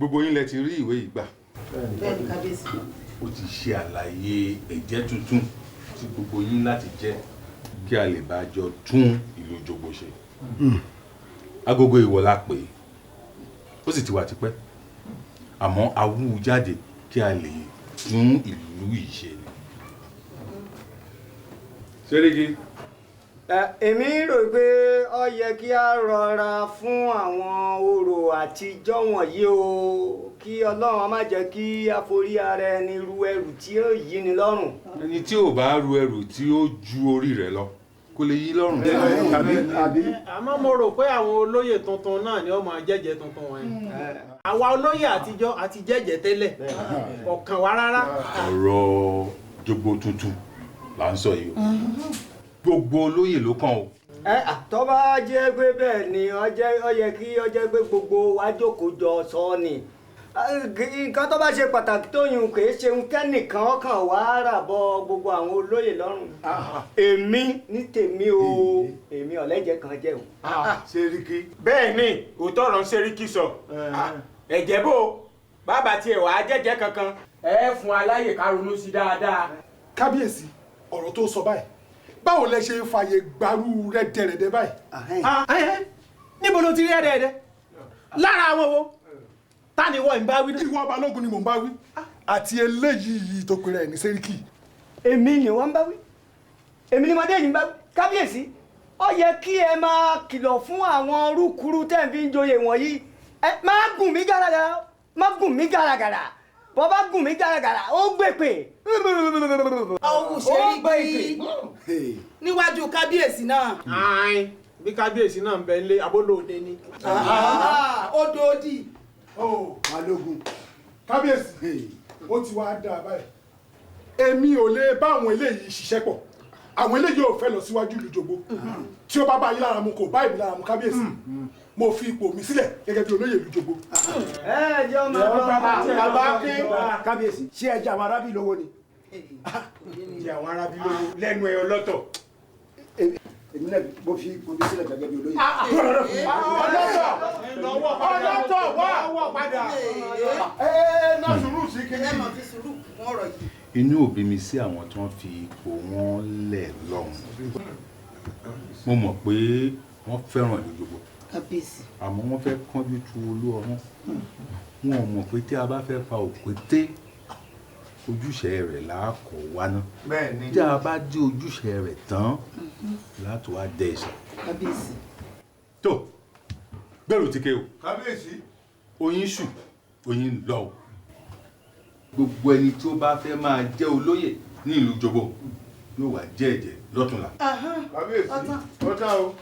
Gbogbo yín lẹ ti rí ìwé yìí gbà. Bẹ́ẹ̀ni, kábíyèsí. Ó ti ṣe àlàyé ẹ̀jẹ́ tuntun tí gbogbo yín láti jẹ́ kí a lè bá jọ tún ìlú Jogbo ṣe. Agogo ìwọ̀ la pè é, ó sì ti wà tipẹ́, àmọ́ a wú u jáde kí a lè tún ìlú yìí ṣe ni. Sẹ́ríkì. Èmi rò pé ó yẹ kí a rọra fún àwọn orò àtijọ́ wọ̀nyí o, kí Ọlọ́run má jẹ́ kí a forí ara ẹni ru ẹrù tí ó yí ni lọ́rùn. Ẹni tí ò bá ru ẹrù tí ó ju orí rẹ̀ lọ kó lè yí lọ́rùn. Àbí. Àmọ́ mo rò pé àwọn olóyè tuntun náà ni ó máa jẹ́jẹ́ tuntun wọn. Àwa olóyè àtijọ́ àti jẹ́jẹ́ tẹ́lẹ̀ kò kàn wá rárá. Ọ̀rọ̀ Jogbo tuntun là ń sọ yìí o, gbogbo olóyè ló kàn o. Ẹ tó bá jẹ́ pé bẹ́ẹ̀ ni, ó jẹ́, ó yẹ kí ó jẹ́ pé gbogbo wa jókòó jọ sọ ni. Nǹkan tó bá ṣe pàtàkì tó yùn kì í ṣe ń kẹ́nìkan kàn wá rà bọ gbogbo àwọn olóyè lọ́rùn. Èmi ní tèmi o, èmi ọ̀lẹ́jẹ̀ kan jẹ́ o. Sẹ́ríkì. Bẹ́ẹ̀ ni, òótọ́ ọ̀rọ̀ ń Sẹ́ríkì sọ. Ẹ̀jẹ̀ bò bàbá tiẹ̀ wàá jẹ́jẹ́ kankan, ẹ fún aláyè ká ronú sí dáadáa. Kábíyèsí, ọ̀rọ̀ tó sọ báyìí, báwo lẹ ṣe fààyè gbarú rẹ́dẹ̀rẹ̀dẹ̀ báyìí? Níbo ló ti rí ẹ̀dẹ̀ẹ̀dẹ̀ lára àwọn wo? Ta ni wọ́n ń bá wí? Ìwọ Balógun ni mò ń bá wí, àti eléyìí yìí tó pèrè ẹ̀ ní Sẹ́ríkì. Èmi ni wọ́n ń bá wí, èmi ni mọdé yìí ń bá wí. Kábíyèsí, ó yẹ kí ẹ máa kìlọ̀ fún àwọn rúkúrú tẹ́ ń fi ń joyè wọ̀nyí. Ẹ má gùn mí gàràgàrà, má gùn mí gàràgàrà. Bọ́ bá gùn mí gàràgàrà, ó gbèpè. Ọ̀hún Sẹ́ríkì níwájú kábíyèsí náà. Ayin bí kábíyèsí náà ń bẹ nílé abólóde ni. Ó dòdì. Ó Balógun, kábíyèsí, ó ti wá dáa báyìí. Èmi ò lè bá àwọn eléyìí ṣiṣẹ́ pọ̀. Àwọn eléyìí ò fẹ́ lọ síwájú ìlú Jogbo. Tí ó bá bá yín lára mu, kò bá èmi lára mu. Kábíyèsí, mo fi ipò mi sílẹ̀ gẹ́gẹ́ bí olóyè ìlú Jogbo. Ẹ jẹ́ ọmọ lọ. Bàbá kí kábíyèsí, ṣé ẹ jẹ àwọn arábì lówó ni? Jẹ àwọn arábí lówó lẹ́nu ẹ ọlọ́tọ̀. Èmi náà, mo fi ipò mi sílẹ̀ gẹ́gẹ́ bí olóyè. Ọlọ́tọ̀, ọlọ́tọ̀ wá padà. Ẹ ẹ ná sùúrù sí kí. Ẹ mọ̀ fi sùúrù kún ọ̀rọ̀ yìí. Inú òbí mi sí àwọn tó ń fi ipò wọn lẹ̀ lọ́hùn. Mo mọ̀ pé wọ́n fẹ́ràn ìlú Jogbo. Kábíyèsí. Àmọ́ wọ́n fẹ́ kánjú tu olú ọmọ. Wọn ò mọ̀ pé tí a bá fẹ́ pa òkété, ojúṣe rẹ̀ là á kọ̀ wá ná. Bẹ́ẹ̀ni. Tí a bá dé ojúṣe rẹ̀ tán láti wá dẹ ẹ̀ṣẹ̀. Kábíyèsí. Tó gbèrò ti ké o. Kábíyèsí. Oyin ṣù oyin lọ o. Gbogbo ẹni tí ó bá fẹ́ máa jẹ́ olóyè ní ìlú Jogbo yóò wá jẹ́ ẹ̀jẹ̀ lọ́túnla. Kábíyèsí, ó tán o.